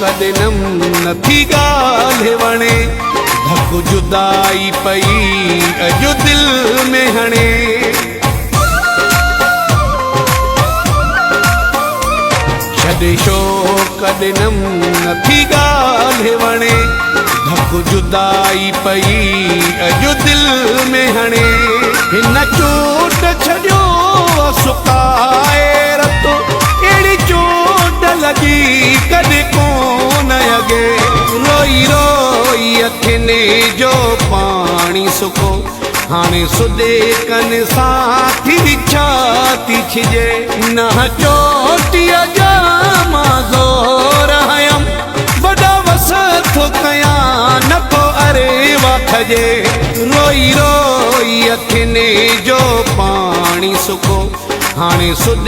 ڪڏنم نٿي ڳالهه وڻي، ڌڪ جدائي پئي اڄ دل ۾ هڻي. ڇڏي شوق ڏنم نٿي ڳالهه وڻي، ڌڪ جدائي پئي اڄ دل ۾ هڻي. هن چوٽ ڇڏيو آ سڪائي رت، اهڙي چوٽ لڳي ڪڏهن ڪونه اڳي. روئي روئي اکين جو پاڻي سڪو، هاڻي سڏڪن سان ٿي ڇاتي ڇڄي. نه چوٽيء جا مان زور هنيم، وڏا وس ٿو ڪيان نه ٿو اري واکجي. روئي روئي اکين جو پاڻي سڪو، هاڻي سڏ.